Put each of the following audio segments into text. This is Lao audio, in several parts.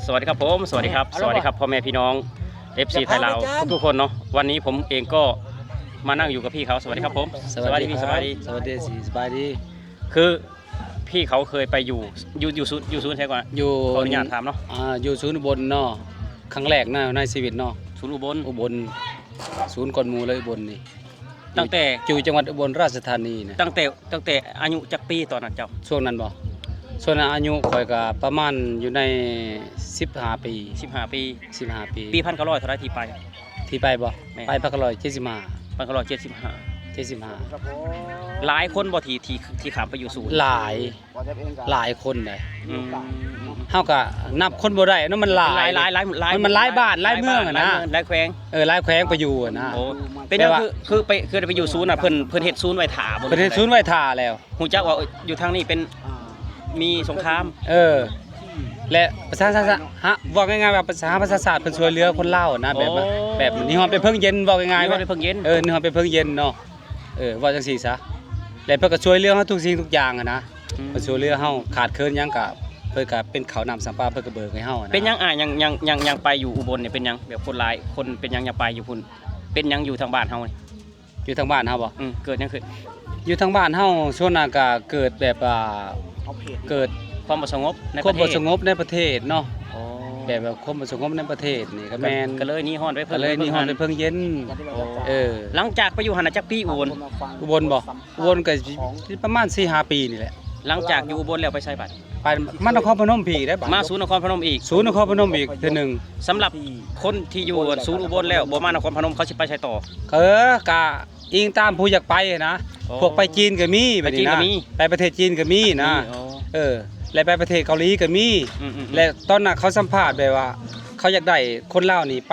สวัสดีครับผม สวัสดีครับ สวัสดีครับ พ่อแม่พี่น้อง เอฟซี ไทยลาวทุกๆคนเนาะ วันนี้ผมเองก็มานั่งอยู่กับพี่เขา สวัสดีครับผม สวัสดี พี่ สบายดี สวัสดี สบายดี คือพี่เขาเคยไปอยู่ อยู่ อยู่ศูนย์ อยู่ศูนย์ใช่ก่อน อยู่ ขออนุญาตถามเนาะ อ่า อยู่ศูนย์อุบลเนาะ ครั้งแรกนะในชีวิตเนาะ ศูนย์อุบล อุบล ศูนย์ก่อนหมู่เลยอุบลนี่ ตั้งแต่ อยู่จังหวัดอุบลราชธานีนะ ตั้งแต่ ตั้งแต่อายุจักปีตอนนั้นเจ้า ช่วงนั้นบ่ ช่วงนั้นอายุข้อยก็ประมาณอยู่ในสิบห้าปี สิบห้าปี สิบห้าปี ปีพันเก้าร้อยเท่าใดที่ไป ที่ไปบ่ แม่น ไปพันเก้าร้อยเจ็ดสิบห้า พันเก้าร้อยเจ็ดสิบห้า เจ็ดสิบห้า หลายคนบ่ที่ ที่ ที่ข้ามไปอยู่ศูนย์ หลาย หลายคนเด้ อืม เฮาก็นับคนบ่ได้เนาะ มันหลาย หลาย หลาย หลาย มัน มันหลายบ้าน หลายเมืองอะนะ หลายบ้าน หลายเมือง หลายแขวง เออ หลายแขวงไปอยู่อะนะ โอ้ เป็นหยัง คือ คือไป คือไปอยู่ศูนย์น่ะ เพิ่น เพิ่นเฮ็ดศูนย์ไว้ท่าบ่ เพิ่นเฮ็ดศูนย์ไว้ท่าแล้ว ฮู้จักว่า เอ้ย อยู่ทางนี้เป็น มีสงคราม เออ และประชาชาติ ฮะ เว้าง่ายๆว่าประชา ประชาชาติเพิ่นช่วยเหลือคนลาวนะ แบบว่า โอ้ แบบนิยมไปเพิ่งเย็น เว้าง่ายๆ นิยมไปเพิ่งเย็น เออ นิยมไปเพิ่งเย็นเนาะ เออ เว้าจั่งซี้ซะ และเพิ่นก็ช่วยเหลือเฮาทุกสิ่งทุกอย่างหั้นนะ อืม เพิ่นช่วยเหลือเฮา ขาดเขินหยังก็ เพิ่นก็เป็นข้าวน้ำสำปา เพิ่นก็เบิกให้เฮาหั้นนะ เป็นหยังอ้ายยัง ยัง ยัง ยังไปอยู่อุบลนี่ เป็นหยัง แบบคนหลายคนเป็นหยังยังไปอยู่พุ้น เป็นหยังอยู่ทางบ้านเฮานี่ อยู่ทางบ้านเฮาบ่ อืม เกิดหยังขึ้น อยู่ทางบ้านเฮา ส่วนหลายก็เกิดแบบ อ่า เกิดความบ่สงบในประเทศ ความบ่สงบในประเทศเนาะ อ๋อ แบบว่าความบ่สงบในประเทศนี่ก็แม่น ก็เลยหนีฮ้อนไปเพิ่ง ก็เลยหนีฮ้อนไปเพิ่งเย็น โอ้ เออ หลังจากไปอยู่หั่นน่ะจักปีอุบล อุบลบ่ อุบลก็ประมาณสี่ห้าปีนี่แหละ หลังจากอยู่อุบลแล้วไปไสบัด ไป มานครพนมพี้เด้บัด มาศูนย์นครพนมอีก ศูนย์นครพนมอีกเทื่อหนึ่ง สำหรับคนที่อยู่ศูนย์อุบลแล้วบ่มานครพนม เขาสิไปไสต่อ เออ กะ อิงตามผู้อยากไปนะ อ๋อ พวกไปจีนก็มี ไปจีนก็มี แบบนี้นะ ไปประเทศจีนก็มีนะ มี อ๋อ เออ และไปประเทศเกาหลีก็มี อืมๆๆ และตอนนั้นเขาสัมภาษณ์แบบว่า เขาอยากได้คนลาวนี่ไป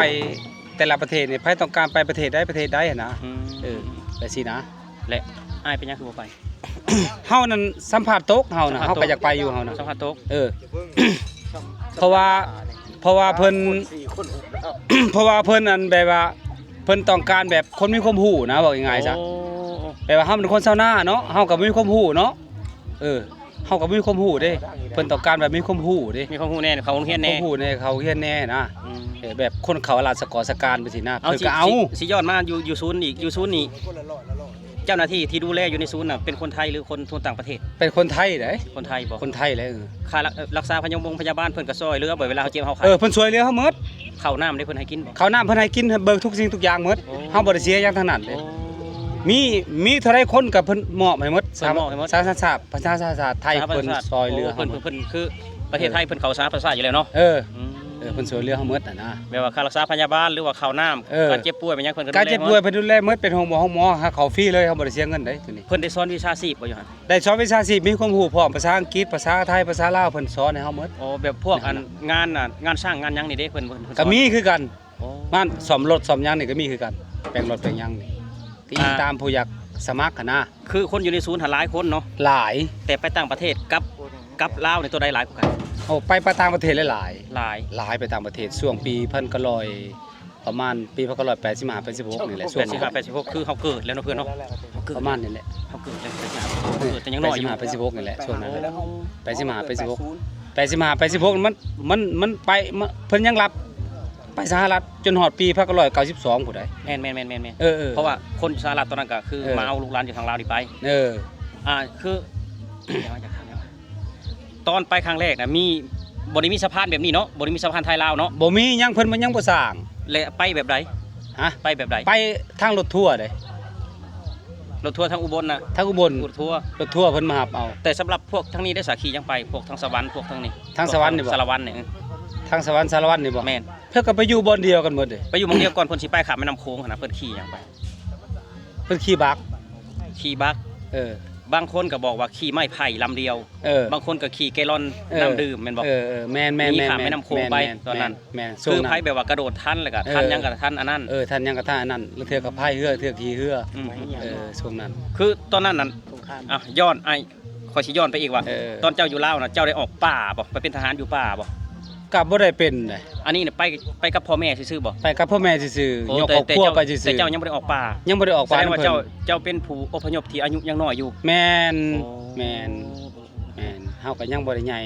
แต่ละประเทศนี่ ไผต้องการไปประเทศใดประเทศใดหั้นนะ อืม เออ แบบซี้นะ และอ้ายเป็นหยังคือบ่ไป เฮานั้นสัมภาษณ์ตก เฮานะ สัมภาษณ์ตก เฮาก็อยากไปอยู่ เฮานะ สัมภาษณ์ตก เออ เพราะว่า เพราะว่าเพิ่น เพราะว่าเพิ่นอันแบบว่า เพิ่นต้องการแบบคนมีความรู้นะ เว้าง่ายๆซะ โอ้ แบบว่าเฮาเป็นคนชาวนาเนาะ เฮาก็บ่มีความรู้เนาะ เออ เฮาก็บ่มีความรู้เด้ เพิ่นต้องการแบบมีความรู้เด้ มีความรู้แหน่ เข้าโรงเรียนแหน่ ความรู้แหน่ เข้าโรงเรียนแหน่นะ อืม เออ แบบคนเข้าราชกอราชการไปซี้นะ เอา เพิ่นก็เอา สิ สิ สิย้อนมาอยู่ อยู่ศูนย์อีก อยู่ศูนย์นี่ เจ้าหน้าที่ที่ดูแลอยู่ในศูนย์น่ะ เป็นคนไทยหรือคน คนต่างประเทศ เป็นคนไทยเด้ คนไทยบ่ คนไทยแหละ เออ ค่ารัก เอ่อ รักษาพยาบงพยาบาลเพิ่นก็ซ่อยเหลือบ่ เวลาเฮาเจ็บเฮาไข้ เออ เพิ่นซ่อยเหลือเฮาหมด ข้าวน้ำนี่เพิ่นให้กินบ่ ข้าวน้ำเพิ่นให้กิน เบิกทุกสิ่งทุกอย่างหมด โอ้ เฮาบ่ได้เสียหยังทั้งนั้นเด้ โอ้ มี มีเท่าใดคนก็เพิ่นมอบให้หมด เพิ่นมอบให้หมด สหประชาชาติ ประชาชาติไทย สหประชาชาติ เพิ่นซ่อยเหลือเฮาหมด โอ้ เพิ่น เพิ่น เพิ่นคือประเทศไทย เออ เพิ่นเข้าสหประชาชาติอยู่แล้วเนาะ เออ อืม เออ เพิ่นซ่อยเหลือเฮาหมดน่ะนะ แบบว่าค่ารักษาพยาบาล หรือว่าข้าวน้ำ เออ การเจ็บป่วยเป็นหยังเพิ่นก็ดูแลหมด การเจ็บป่วยเพิ่นดูแลหมด เป็นโรงหมอ โรงหมอ หาเข้าฟรีเลย เฮาบ่ได้เสียเงินเด้ ตัวนี้ เพิ่นได้สอนวิชาชีพบ่อยู่หั่น ได้สอนวิชาชีพ มีความรู้พร้อม ภาษาอังกฤษ ภาษาไทย ภาษาลาว เพิ่นสอนให้เฮาหมด อ๋อ แบบพวกอันงานน่ะ งานช่างงานหยังนี่เด้ เพิ่น เพิ่น เพิ่นสอน ก็มีคือกัน อ๋อ งานซ่อมรถซ่อมหยังนี่ก็มีคือกัน แปลงรถแปลงหยังนี่ ก็อิง อ่า ตามผู้อยากสมัครหั้นนะ คือคนอยู่ในศูนย์หั่นหลายคนเนาะ หลาย แต่ไปต่างประเทศกับ กับลาวนี่ตัวใดหลายกว่ากัน โอ้ ไป ไปต่างประเทศหลายๆ หลาย หลาย ไปต่างประเทศ ช่วงปีพันเก้าร้อย ประมาณปีพันเก้าร้อยแปดสิบห้า แปดสิบหก นี่แหละ ช่วงนั้น แปดสิบห้า แปดสิบหก คือเฮาเกิดแล้วเนาะเพื่อนเนาะ เฮาเกิด ประมาณนี้แหละ เฮาเกิดแล้ว แปดสิบห้า เฮาเกิดแต่ยังน้อยอยู่ แปดสิบห้า แปดสิบหก นี่แหละ ช่วงนั้น อ๋อ แปดสิบห้า แปดสิบหก แปดสิบห้า แปดสิบหก มัน มันไป มัน เพิ่นยังรับไปสหรัฐจนฮอดปีพันเก้าร้อยเก้าสิบสองพุ้นใด๋ แม่นๆๆๆ เออๆ เพราะว่าคนสหรัฐตอนนั้นก็คือ เออ มาเอาลูกหลานอยู่ทางลาวนี่ไป เออ อ่า คือ เดี๋ยวว่าจะถามหยังวะ ตอนไปครั้งแรกน่ะ มี บ่ได้มีสะพานแบบนี้เนาะ บ่ได้มีสะพานไทยลาวเนาะ บ่มีหยัง เพิ่นมันยังบ่สร้าง และไปแบบใด ฮะ ไปแบบใด ไปทางรถทัวร์เด้ รถทัวร์ทางอุบลน่ะ ทางอุบล รถทัวร์ รถทัวร์เพิ่นมารับเอา แต่สำหรับพวกทางนี้ได้สาขี่ยังไป พวกทางสะหวัน พวกทางนี้ ทางสะหวันนี่บ่ สารวัตรนี่ เออ ทางสะหวัน สารวัตรนี่บ่ แม่น เพิ่นก็ไปอยู่บ่อนเดียวกันหมดเด้ ไปอยู่หม่องเดียวก่อน เพิ่นสิไปข้ามแม่น้ำโขงหั่นน่ะ เพิ่นขี่หยังไป เพิ่นขี่บัก ขี่บัก เออ บางคนก็บอกว่าขี่ไม้ไผ่ลำเดียว เออ บางคนก็ขี่แกลลอน เออ น้ำดื่มแม่นบ่ เออ เออ แม่นๆๆ มีข้ามแม่น้ำโขงไป แม่นๆ ตอนนั้น แม่นๆ คือไผแบบว่ากระโดดทันแล้วก็ เออ ทันหยังก็ทันอันนั้น เออ ทันหยังก็ทันอันนั้น ลางเทื่อก็พายเรือ เทื่อขี่เรือ อืม เออ ช่วงนั้น คือตอนนั้นนั่น สงคราม อ่ะ ย้อนไอ้ ข้อยสิย้อนไปอีกว่า เออ ตอนเจ้าอยู่ลาวน่ะ เจ้าได้ออกป่าบ่ ไปเป็นทหารอยู่ป่าบ่ ก็บ่ได้เป็นเด้ อันนี้น่ะไป ไปกับพ่อแม่ซื่อๆบ่ ไปกับพ่อแม่ซื่อๆ โอ้ ยกครอบครัวไปซื่อๆ แต่เจ้ายังบ่ได้ออกป่า ยังบ่ได้ออกป่า แสดงว่า เพิ่น เจ้า เจ้าเป็นผู้อพยพที่อายุยังน้อยอยู่ แม่น โอ้ แม่น แม่น เฮาก็ยังบ่ได้ใหญ่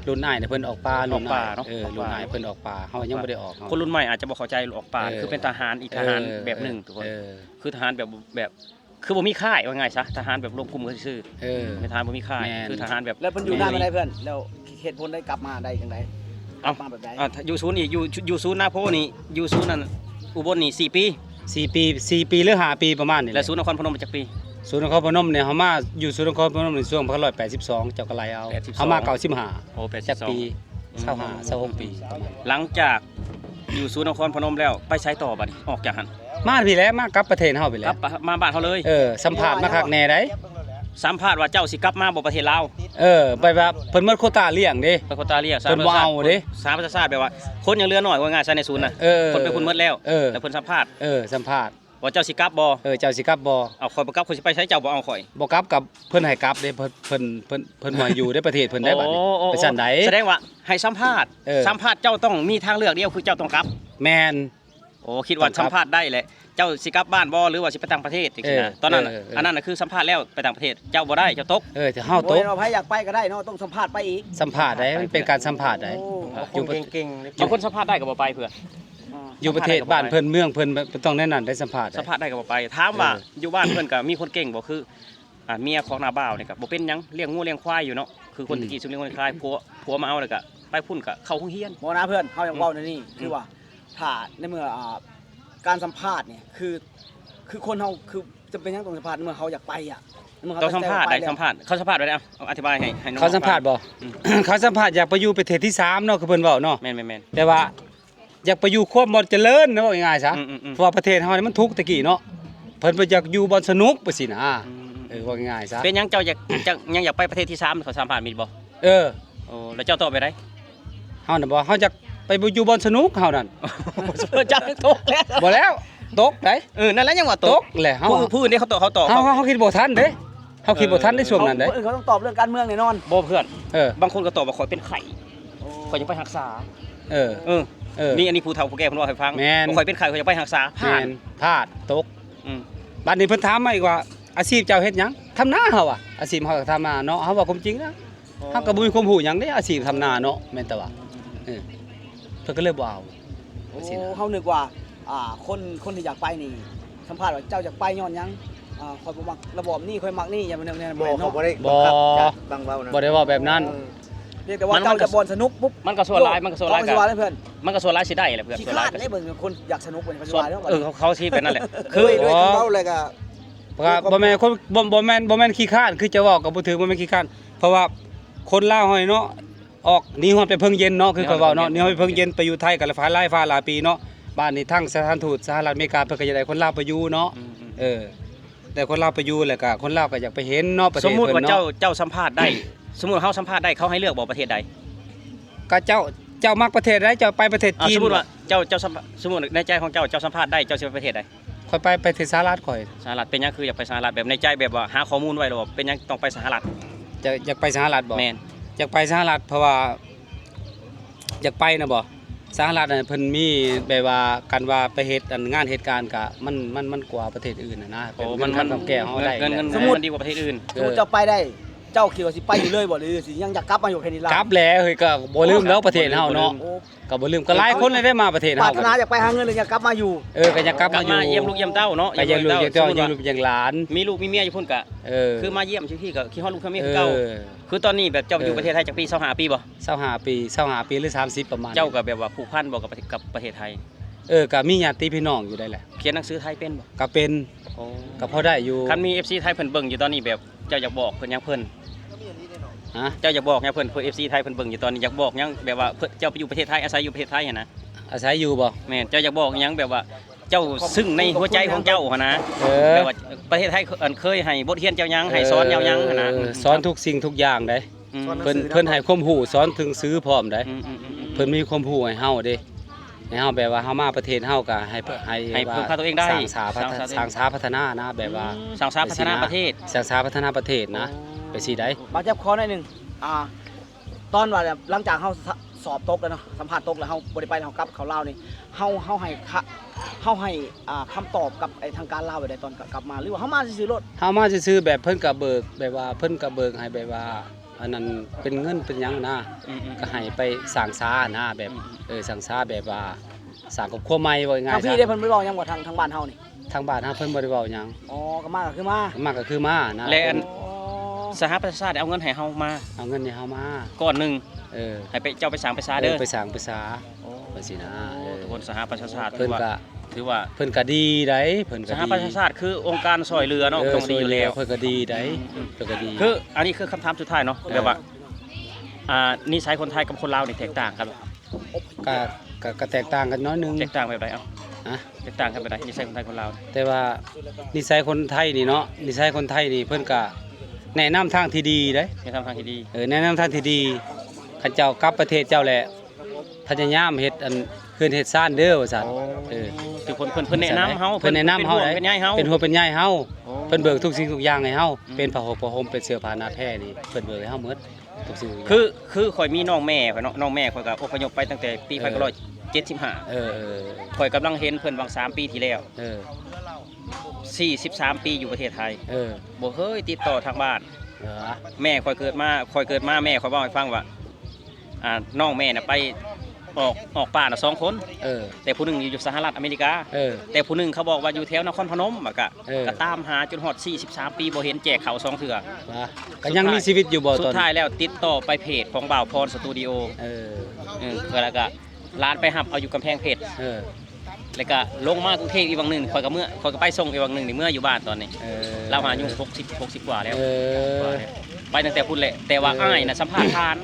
ລຸ້ນອ້າຍນະເພິ່ນອອກປ່າ ອອກປ່າເນາະ ເອີ ອອກປ່າ ລຸ້ນອ້າຍເພິ່ນອອກປ່າ ເຮົາຍັງບໍ່ໄດ້ອອກ ຄົນລຸ້ນໃໝ່ອາດຈະບໍ່ເຂົ້າໃຈອອກປ່າ ເອີ ຄືເປັນທະຫານອີກ ເອີ ທະຫານແບບໜຶ່ງ ເອີ ທຸກຄົນ ເອີ ຄືທະຫານແບບ ແບບ ຄືບໍ່ມີຄ້າຍ ວ່າງ່າຍຊະ ທະຫານແບບລວມກຸ່ມກັນຊື່ໆ ເອີ ແມ່ນທະຫານບໍ່ມີຄ້າຍ ແມ່ນ ຄືທະຫານແບບ ແລ້ວເພິ່ນຢູ່ນານມາໄດ້ເພື່ອນ ແລ້ວເຫດຜົນໄດ້ກັບມາໄດ້ຈັ່ງໃດ ເອົ້າ ກັບມາແບບໃດ ອາ ຢູ່ສູນນີ້ ຢູ່ ຢູ່ສູນນາໂພນີ້ ຢູ່ສູນນັ້ນອຸບົນນີ້ສີ່ປີ ສີ່ປີ ສີ່ປີ ຫຼື ຫ້າປີປະມານນີ້ແຫຼະ ແລ້ວສູນນະຄອນພະນົມຈັກປີ ສູນນະຄອນພະນົມນີ້ ເຮົາມາຢູ່ສູນນະຄອນພະນົມໃນຊ່ວງພັນເກົ້າຮ້ອຍແປດສິບສອງ ເຈົ້າກໍໄລ່ເອົາ ແປດສິບສອງ ເຮົາມາເກົ້າສິບຫ້າ ໂອ້ ແປດສິບສອງ ຈັກປີ ຊາວຫ້າ ຊາວຫົກປີປະມານ ຫຼັງຈາກຢູ່ສູນນະຄອນພະນົມແລ້ວ ໄປໃສຕໍ່ບັດນີ້ ອອກຈາກຫັ້ນ ມາພີ້ແຫຼະ ມາກັບປະເທດເຮົາພີ້ແຫຼະ ກັບມາບ້ານເຮົາເລີຍ ເອີ ສຳພາດມາຄັກແນ່ໃດ ສຳພາດວ່າເຈົ້າຊິກັບມາບໍ່ປະເທດລາວ ເອີ ແບບວ່າເພິ່ນໝົດໂຄຕາລ້ຽງເດ້ ເພິ່ນໂຄຕາລ້ຽງ ເພິ່ນບໍ່ເອົາເດ້ ສາມປະຊາຊາດ ແບບວ່າຄົນຍັງເຫຼືອໜ້ອຍ ວ່າງ່າຍຊະໃນສູນນະ ເອີ ຄົນໄປພຸ້ນໝົດແລ້ວ ເອີ ແລ້ວເພິ່ນສຳພາດ ເອີ ສຳພາດ ວ່າເຈົ້າຊິກັບບໍ່ ເອີ ເຈົ້າຊິກັບບໍ່ ເອົາ ຂ້ອຍບໍ່ກັບ ຂ້ອຍຊິໄປໃສ ເຈົ້າບໍ່ເອົາຂ້ອຍ ບໍ່ກັບ ກັບເພິ່ນໃຫ້ກັບເດ້ ເພິ່ນ ເພິ່ນ ເພິ່ນ ເພິ່ນບໍ່ໃຫ້ຢູ່ເດ້ ປະເທດເພິ່ນໄດ້ບັດນີ້ ໂອ້ ໄປຊັ້ນໃດ ສະແດງວ່າໃຫ້ສຳພາດ ເອີ ສຳພາດເຈົ້າຕ້ອງມີທາງເລືອກດຽວ ຄືເຈົ້າຕ້ອງກັບ ແມ່ນ ໂອ້ ຄິດວ່າສຳພາດໄດ້ແຫຼະ ເຈົ້າຊິກັບບ້ານບໍ່ ຫຼືວ່າຊິໄປຕ່າງປະເທດ ຈັ່ງຊີ້ນະ ເອີ ຕອນນັ້ນ ເອີ ເອີ ອັນນັ້ນນະຄືສຳພາດແລ້ວໄປຕ່າງປະເທດ ເຈົ້າບໍ່ໄດ້ ເຈົ້າຕົກ ເອີ ເຮົາຕົກ ບໍ່ແມ່ນວ່າໃຜຢາກໄປກໍໄດ້ເນາະ ຕ້ອງສຳພາດໄປອີກ ສຳພາດໄດ້ ມັນເປັນການສຳພາດໄດ້ ໂອ້ ຢູ່ປະ ຄົນເກັ່ງໆ ບາງຄົນສຳພາດໄດ້ກໍບໍ່ໄປເພື່ອນ ຢູ່ປະເທດບ້ານເພິ່ນເມືອງເພິ່ນ ຕ້ອງແນວນັ້ນໄດ້ສຳພາດ ສຳພາດໄດ້ກໍບໍ່ໄປ ຖາມວ່າ ເອີ ຢູ່ບ້ານເພິ່ນກໍມີຄົນເກັ່ງບໍ່ ຄື ອ່າ ເມຍຂອງນ້າບ່າວນີ້ກໍບໍ່ເປັນຫຍັງ ລ້ຽງງົວລ້ຽງຄວາຍຢູ່ເນາະ ຄືຄົນ ອືມ ແຕ່ກີ້ຊຸມລ້ຽງງົວລ້ຽງຄວາຍ ຜົວ ຜົວມາເອົາແລ້ວກໍໄປພຸ້ນກໍເຂົ້າໂຮງຮຽນ ບໍ່ນະເພື່ອນ ເຮົາຢາກເວົ້າແນວນີ້ ອືມ ຄືວ່າ ຖ້າໃນເມື່ອ ອ່າ ການສຳພາດນີ້ ຄື ຄືຄົນເຮົາ ຄືຈຳເປັນຫຍັງຕ້ອງສຳພາດ ໃນເມື່ອເຮົາຢາກໄປອະ ໃນເມື່ອເຮົາ ຕ້ອງສຳພາດໄດ້ ສຳພາດ ເຂົາສຳພາດໄດ້ ເອົາ ອະທິບາຍໃຫ້ ໃຫ້ນ້ອງ ເຂົາສຳພາດບໍ່ ອືມ ເຂົາສຳພາດຢາກໄປຢູ່ປະເທດທີສາມເນາະ ຄືເພິ່ນເວົ້າເນາະ ແມ່ນໆໆ ແຕ່ວ່າ ຢາກໄປຢູ່ຄວາມບໍ່ຈະເລີນນະ ເວົ້າງ່າຍໆຊະ ອືມໆໆ ເພາະວ່າປະເທດເຮົານີ້ມັນທຸກແຕ່ກີ້ເນາະ ເພິ່ນບໍ່ຢາກຢູ່ບ່ອນສະໜຸກ ວ່າຊີ້ນະ ອືມໆໆ ເອີ ເວົ້າງ່າຍໆຊະ ເປັນຫຍັງເຈົ້າຢາກ ເຈົ້າຍັງຢາກໄປປະເທດທີສາມ ເຂົາສຳພາດມີບໍ່ ເອີ ໂອ້ ແລ້ວເຈົ້າຕອບແບບໃດ ເຮົານະບໍ່ ເຮົາຢາກໄປຢູ່ບ່ອນສະໜຸກເຮົານັ້ນ ເຈົ້າຕົກແລ້ວ ບໍ່ແລ້ວ ຕົກໃດ ເອີ ນັ້ນແຫຼະຍັງວ່າຕົກ ຕົກແຫຼະ ເຮົາ ຜູ້ ຜູ້ອື່ນເດ້ ເຂົາຕອບ ເຂົາຕອບ ເຮົາ ເຮົາ ເຮົາຄິດບໍ່ທັນເດ້ ເຮົາຄິດບໍ່ທັນໃນຊ່ວງນັ້ນເດ້ ເອີ ເຂົາຕ້ອງຕອບເລື່ອງການເມືອງແນ່ນອນ ບໍ່ເພື່ອນ ເອີ ບາງຄົນກໍຕອບວ່າຂ້ອຍເປັນໄຂ້ ຂ້ອຍຢາກໄປຮັກສາ ເອີ ເອີ ເອີ ນີ້ອັນນີ້ຜູ້ເຖົ້າຜູ້ແກ່ເພິ່ນເວົ້າໃຫ້ຟັງ ແມ່ນ ວ່າຂ້ອຍເປັນໄຂ້ ຂ້ອຍຢາກໄປຮັກສາ ພາດ ແມ່ນ ພາດ ຕົກ ອືມ ບັດນີ້ເພິ່ນຖາມມາອີກວ່າ ອາຊີບເຈົ້າເຮັດຫຍັງ? ທຳນາ ເຮົາວ່າ ອາຊີບເຮົາກໍທຳນາເນາະ ເຮົາເວົ້າຄວາມຈິງນະ ເຮົາກໍບໍ່ມີຄວາມຮູ້ຫຍັງເດ້ ອາຊີບທຳນາເນາະ ແມ່ນແຕ່ວ່າ ເອີ ເພິ່ນກໍເລີຍບໍ່ເອົາ ໂອ້ ເຮົານຶກວ່າ ອ່າ ຄົນ ຄົນທີ່ຢາກໄປນີ້ ສຳພາດວ່າເຈົ້າຢາກໄປຍ້ອນຫຍັງ? ອ່າ ຂ້ອຍບໍ່ມັກລະບອບນີ້ ຂ້ອຍມັກນີ້ ຢ່າແນວ ແນວ ບໍ່ ເຂົາບໍ່ໄດ້ ບໍ່ ບັງຄັບ ຈັ່ງເວົ້ານະ ບໍ່ໄດ້ເວົ້າແບບນັ້ນ ເອີ ພຽງແຕ່ວ່າເຈົ້າຈະບ່ອນສະໜຸກປຸບ ມັນກໍສ່ວນຫຼາຍ ມັນກໍສ່ວນຫຼາຍ ກໍ ເຂົາຊິວ່າແລ້ວເພື່ອນ ມັນກໍສ່ວນຫຼາຍຊິໄດ້ແຫຼະເພື່ອນ ຂີ້ຄ້ານເດ້ ເບິ່ງຄົນຢາກສະໜຸກ ເພິ່ນກໍຊິວ່າແລ້ວ ເອີ ເຂົາ ເຂົາຊິແບບນັ້ນແຫຼະ ຄື ໂອ້ຍ ເວົ້າແລ້ວກໍ ບໍ່ແມ່ນຄົນ ບໍ່ ບໍ່ແມ່ນ ບໍ່ແມ່ນຂີ້ຄ້ານ ຄືຈະເວົ້າກໍບໍ່ຖືກ ບໍ່ແມ່ນຂີ້ຄ້ານ ເພາະວ່າຄົນລາວເຮົານີ້ເນາະ ອອກໜີຮອດໄປເພິ່ງເຢັນເນາະ ຄືຂ້ອຍເວົ້າເນາະ ໜີຮອດໄປເພິ່ງເຢັນ ໄປຢູ່ໄທກໍຫຼາຍ ຫຼາຍຟ້າຫຼາຍປີເນາະ ບາດນີ້ທາງສະຖານທູດສະຫະລັດອາເມລິກາ ເພິ່ນກໍຢາກໄດ້ຄົນລາວໄປຢູ່ເນາະ ອືມໆໆ ເອີ ໄດ້ຄົນລາວໄປຢູ່ ແລ້ວກໍຄົນລາວກໍຢາກໄປເຫັນເນາະ ປະເທດເພິ່ນເນາະ ສົມມຸດວ່າເຈົ້າ ເຈົ້າສຳພາດໄດ້ ສົມມຸດເຮົາສຳພາດໄດ້ ເຂົາໃຫ້ເລືອກບໍ່ປະເທດໃດ? ກໍເຈົ້າ ເຈົ້າມັກປະເທດໃດ ເຈົ້າໄປປະເທດຈີນ ສົມມຸດວ່າເຈົ້າ ເຈົ້າສຳພາດ ສົມມຸດໃນໃຈຂອງເຈົ້າ ເຈົ້າສຳພາດໄດ້ ເຈົ້າຊິໄປປະເທດໃດ? ຂ້ອຍໄປ ໄປປະເທດສະຫະລັດຂ້ອຍ ສະຫະລັດ ເປັນຫຍັງຄືຢາກໄປສະຫະລັດ ແບບໃນໃຈແບບວ່າຫາຂໍ້ມູນໄວ້ແລ້ວບໍ່ ເປັນຫຍັງຕ້ອງໄປສະຫະລັດ? ຢາກ ຢາກໄປສະຫະລັດບໍ່? ແມ່ນ ຢາກໄປສະຫະລັດ ເພາະວ່າ ຢາກໄປນະບໍ່ ສະຫະລັດນະ ເພິ່ນມີແບບວ່າ ຄັນວ່າໄປເຮັດອັນງານເຮັດການກະ ມັນ ມັນ ມັນກວ່າປະເທດອື່ນນະ ໂອ້ ເປັນ ມັນ ເງິນ ມັນ ຄຳແກ່ເຮົາໄດ້ ເງິນ ເງິນ ເງິນ ສະມຸດ ມັນດີກວ່າປະເທດອື່ນ ເອີ ສົມມຸດເຈົ້າໄປໄດ້ ເຈົ້າຄິດວ່າຊິໄປຢູ່ເລີຍບໍ່ ຫຼືຊິຍັງຢາກກັບມາຢູ່ແຜ່ນດິນລາວ? ກລັບແຫຼະ ເຮີ້ຍ ກໍບໍ່ລືມແລ້ວປະເທດເຮົາເນາະ ໂອ້ ກໍບໍ່ລືມ ກໍຫຼາຍຄົນເລີຍໄດ້ມາປະເທດເຮົາ ປາດຖະໜາຢາກໄປຫາເງິນ ຫຼືຢາກກັບມາຢູ່? ເອີ ກໍຢາກກັບມາຢູ່ ກັບມາຢ້ຽມລູກຢ້ຽມເຕົ້າເນາະ ກໍຢ້ຽມລູກຢ້ຽມເຕົ້າ ຢ້ຽມລູກຢ້ຽມຫຼານ ມີລູກມີເມຍຢູ່ພຸ້ນກະ ເອີ ຄືມາຢ້ຽມຢູ່ພີ້ກໍຄິດຮອດລູກເຂຍເມຍຄືເກົ່າ ເອີ ຄືຕອນນີ້ແບບເຈົ້າຢູ່ປະເທດໄທຈັກປີ ຊາວຫ້າປີບໍ່? ຊາວຫ້າປີ ຊາວຫ້າປີ ຫຼື ສາມສິບປະມານ ເຈົ້າກໍແບບວ່າຜູກພັນບໍ່ກັບປະເທດ ກັບປະເທດໄທ? ເອີ ກໍມີຍາດຕິພີ່ນ້ອງຢູ່ໃດແຫຼະ ຂຽນໜັງສືໄທເປັນບໍ່? ກໍເປັນ ໂອ້ ກໍພໍໄດ້ຢູ່ ຄັນມີເອັຟຊີໄທເພິ່ນເບິ່ງຢູ່ຕອນນີ້ ແບບເຈົ້າຢາກບອກເພິ່ນຫຍັງເພິ່ນ? ຮະ? ເຈົ້າຢາກບອກຫຍັງເພິ່ນ? ເພິ່ນ ເອັຟຊີໄທເພິ່ນເບິ່ງຢູ່ຕອນນີ້ ຢາກບອກຫຍັງແບບວ່າເພິ່ນ ເຈົ້າໄປຢູ່ປະເທດໄທ ອາໄສຢູ່ປະເທດໄທຫັ້ນນະ? ອາໄສຢູ່ບໍ່? ແມ່ນ ເຈົ້າຢາກບອກຫຍັງແບບວ່າ ເຈົ້າ ເຈົ້າ ເຊິ່ງໃນຫົວໃຈຂອງເຈົ້າຫັ້ນນະ ເອີ ແບບວ່າປະເທດໄທ ອັນ ເຄີຍໃຫ້ບົດຮຽນເຈົ້າຫຍັງ ໃຫ້ສອນເຈົ້າຫຍັງຫັ້ນນະ ເອີ ອືມ ສອນທຸກສິ່ງທຸກຢ່າງໃດ ອືມ ເພິ່ນ ເພິ່ນໃຫ້ຄວາມຮູ້ ສອນໜັງສືພ້ອມໃດ ອືມໆໆໆ ເພິ່ນມີຄວາມຮູ້ໃຫ້ເຮົາເດ້ ໃຫ້ເຮົາແບບວ່າເຮົາມາປະເທດເຮົາກໍໃຫ້ ໃຫ້ ໃຫ້ເພິ່ງພາຕົວເອງໄດ້ ສ້າງສາພັດ ສ້າງສາ ສ້າງສາພັດທະນານະ ແບບວ່າ ອືມ ສ້າງສາພັດທະນາປະເທດ ສ້າງສາພັດທະນາປະເທດນະ ໂອ້ ໄປຊີ້ໃດ ບາດຈັບຄໍໜ້ອຍໜຶ່ງ ອ່າ ຕອນວ່າແບບຫຼັງຈາກເຮົາສະ ສອບຕົກແລ້ວເນາະ ສຳພາດຕົກແລ້ວ ເຮົາບໍ່ໄດ້ໄປ ເຮົາກັບເຂົ້າລາວນີ້ ເຮົາ ເຮົາໃຫ້ຄະ ເຮົາໃຫ້ ອ່າ ຄຳຕອບກັບໄອ້ທາງການລາວແບບໃດຕອນກັບມາ ຫຼືວ່າເຮົາມາຊື່ໆໂລດ? ເຮົາມາຊື່ໆ ແບບເພິ່ນກໍເບີກ ແບບວ່າເພິ່ນກໍເບີກໃຫ້ແບບວ່າ ອັນນັ້ນເປັນເງິນເປັນຫຍັງນະ ອືມໆ ກໍໃຫ້ໄປສ້າງສານະ ແບບ ອືມໆ ເອີ ສ້າງສາແບບວ່າສ້າງຄອບຄົວໃໝ່ ເວົ້າງ່າຍໆ ທາງພີ້ເດ້ ເພິ່ນບໍ່ໄດ້ເວົ້າຫຍັງບໍ່ ທາງ ທາງບ້ານເຮົານີ້? ທາງບ້ານເຮົາເພິ່ນບໍ່ໄດ້ເວົ້າຫຍັງ. ອໍ ກໍມາກໍຄືມາ ມາກໍຄືມານະ. ແລະ ອັນ ອໍ ສະຫະປະຊາຊາດເອົາເງິນໃຫ້ເຮົາມາ ເອົາເງິນໃຫ້ເຮົາມາກ້ອນໜຶ່ງ. ເອີ ໃຫ້ໄປ ເຈົ້າໄປສ້າງໄປສາເດີ ເອີ ໄປສ້າງໄປສາ. ໂອ້ ວ່າຊີ້ນະ. ໂອ້ ເອີ ທຸກຄົນ ສະຫະປະຊາຊາດ ເພິ່ນກໍ ຖືວ່າ ຖືວ່າ ເພິ່ນກໍດີໃດ໋ ເພິ່ນກໍ ສະຫະປະຊາດີ ປະຊາຊາດ ຄືອົງການຊ່ອຍເຫຼືອເນາະ ເອີ ຕ້ອງດີຢູ່ແລ້ວ ຊ່ອຍເຫຼືອ ເພິ່ນກໍດີໃດ໋ ອືມໆ ເພິ່ນກໍດີ. ຄືອັນນີ້ຄືຄຳຖາມສຸດທ້າຍເນາະ ເອີ ແບບວ່າ ອ່າ ນິໄສຄົນໄທກັບຄົນລາວນີ້ແຕກຕ່າງກັນບໍ່? ກະ ກະ ກະແຕກຕ່າງກັນໜ້ອຍໜຶ່ງ. ແຕກຕ່າງແບບໃດ? ເອົ້າ ຮະ? ແຕກຕ່າງກັນແບບໃດ ນິໄສຄົນໄທຄົນລາວ? ແຕ່ວ່ານິໄສຄົນໄທນີ້ເນາະ ນິໄສຄົນໄທນີ້ເພິ່ນກະແນະນຳທາງທີ່ດີເດ້ ແນະນຳທາງທີ່ດີ. ເອີ ແນະນຳທາງທີ່ດີ. ຄັນເຈົ້າກັບປະເທດເຈົ້າແຫຼະ ພະຍາຍາມເຮັດອັນເຮືອນເຮັດຊານເດີວ່າຊັ້ນ. ໂອ້ ເອີ ຄືເພິ່ນ ເພິ່ນ ເພິ່ນແນະນຳເຮົາ ເພິ່ນແນະນຳເຮົາ ເພິ່ນເປັນຫ່ວງເປັນໃຍເຮົາ ເປັນຫ່ວງເປັນໃຍເຮົາ. ໂອ້ ເພິ່ນເບີກທຸກສິ່ງທຸກຢ່າງໃຫ້ເຮົາ ອືມ ເປັນຜ້າຫົກຜ້າຫົ່ມ ເປັນເສື້ອຜ້າໜ້າແພນີ້ ເພິ່ນເບີກໃຫ້ເຮົາໝົດ ທຸກສິ່ງທຸກຢ່າງ. ຄື ຄືຂ້ອຍມີນ້ອງແມ່ຂ້ອຍເນາະ ນ້ອງແມ່ຂ້ອຍກໍອົບພະຍົບໄປຕັ້ງແຕ່ປີ ເອີ ພັນເກົ້າຮ້ອຍເຈັດສິບຫ້າ. ເອີ ເອີ ເອີ ຂ້ອຍກຳລັງເຫັນເພິ່ນຫວ່າງສາມປີທີ່ແລ້ວ ເອີ ສີ່ສິບສາມປີຢູ່ປະເທດໄທ ເອີ ບໍ່ເຄີຍຕິດຕໍ່ທາງບ້ານ. ເອີ ແມ່ຂ້ອຍເກີດມາ ຂ້ອຍເກີດມາ ແມ່ຂ້ອຍເວົ້າໃຫ້ຟັງວ່າ ອ່າ ນ້ອງແມ່ນະໄປອອກ ອອກປ່ານະສອງຄົນ ເອີ ແຕ່ຜູ້ໜຶ່ງຢູ່ສະຫະລັດອາເມລິກາ ເອີ ແຕ່ຜູ້ໜຶ່ງເຂົາບອກວ່າຢູ່ແຖວນະຄອນພະນົມ ແລ້ວກະ ເອີ ກະຕາມຫາຈົນຮອດສີ່ສິບສາມປີ ບໍ່ເຫັນແຈກເຂົ້າສອງເທື່ອ. ວ່າ ກໍຍັງມີຊີວິດຢູ່ບໍ່? ສຸດທ້າຍແລ້ວຕິດຕໍ່ໄປເພຈຂອງບ່າວພອນສະຕູດິໂອ ເອີ ເອີ ແລ້ວກະ ຫຼານໄປຮັບເອົາຢູ່ກຳແພງເພັດ ເອີ ແລ້ວກະລົງມາກຸງເທບອີກຫວ່າງໜຶ່ງ ຂ້ອຍກໍເມືອ ຂ້ອຍກໍໄປສົ່ງອີກຫວ່າງໜຶ່ງນີ້ ເມືອຢູ່ບ້ານຕອນນີ້ ເອີ ລາວອາຍຸຫົກສິບ ຫົກສິບກວ່າແລ້ວ ເອີ ໄປຕັ້ງແຕ່ພຸ້ນແຫຼະ. ແຕ່ວ່າ ເອີ ອ້າຍນະສຳພາດຜ່ານ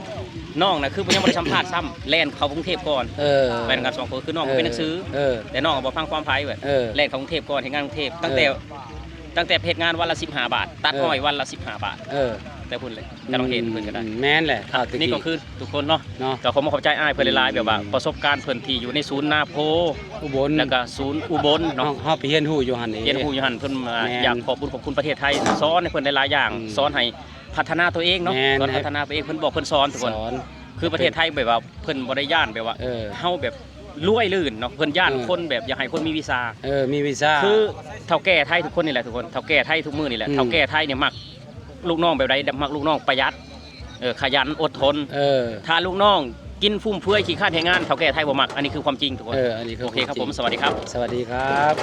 ນ້ອງນະຄືຍັງບໍ່ໄດ້ສຳພາດຊ້ຳ ແລ່ນເຂົ້າກຸງເທບກ່ອນ ເອີ ໄປນຳກັນສອງຄົນ ຄືນ້ອງ ເອີ ເປັນໜັງສື ເອີ ແຕ່ນ້ອງກໍບໍ່ຟັງຄວາມໃຜ ເອີ ແລ່ນເຂົ້າກຸງເທບກ່ອນ ເຮັດງານກຸງເທບ ເອີ ຕັ້ງແຕ່ ຕັ້ງແຕ່ເຮັດງານວັນລະສິບຫ້າບາດ ຕັດ ເອີ ອ້ອຍວັນລະສິບຫ້າບາດ ເອີ ແຕ່ພຸ້ນແຫຼະ ອືມ ກະຕ້ອງເຫັນເພິ່ນກໍໄດ້ ອືມ ແມ່ນແຫຼະ. ອ່ະ ນີ້ກໍຄືທຸກຄົນເນາະ ເນາະ ກໍຂໍຂອບໃຈອ້າຍເພິ່ນຫຼາຍໆ ອືມ ແບບວ່າປະສົບການເພິ່ນທີ່ຢູ່ໃນສູນນາໂພ ອຸບົນ ແລ້ວກໍສູນອຸບົນເນາະ ເຮົາ ເຮົາໄປຮຽນຮູ້ຢູ່ຫັ້ນເດ້ ຮຽນຮູ້ຢູ່ຫັ້ນ ເພິ່ນ ອ່າ ແມ່ນ ຢາກຂອບບຸນຂອບຄຸນປະເທດໄທ ສອນໃຫ້ເພິ່ນຫຼາຍໆຢ່າງ ອືມ ສອນໃຫ້ພັດທະນາຕົວເອງເນາະ ແມ່ນ ສອນພັດທະນາຕົວເອງ ເພິ່ນບອກເພິ່ນສອນທຸກຄົນ ສອນ ຄືປະເທດໄທແບບວ່າເພິ່ນບໍ່ໄດ້ຢ້ານແບບວ່າ ເອີ ເຮົາແບບລວຍລື່ນເນາະ ເພິ່ນຢ້ານ ເອີ ຄົນແບບຢາກໃຫ້ຄົນມີວິຊາ ເອີ ມີວິຊາ ຄືເຖົ້າແກ່ໄທທຸກຄົນນີ້ແຫຼະ ທຸກຄົນ ເຖົ້າແກ່ໄທທຸກມື້ນີ້ແຫຼະ ອືມ ເຖົ້າແກ່ໄທນີ້ມັກລູກນ້ອງແບບໃດ? ມັກລູກນ້ອງປະຢັດ ເອີ ຂະຫຍັນ ອົດທົນ ເອີ ຖ້າລູກນ້ອງກິນຟຸມເຟືອຍ ຂີ້ຄ້ານເຮັດງານ ເຖົ້າແກ່ໄທບໍ່ມັກ ອັນນີ້ຄືຄວາມຈິງທຸກຄົນ ເອີ ອັນນີ້ຄື ໂອເຄ ຄວາມຈິງ ຄັບຜົມ ສະຫວັດດີຄັບ ສະຫວັດດີຄັບ.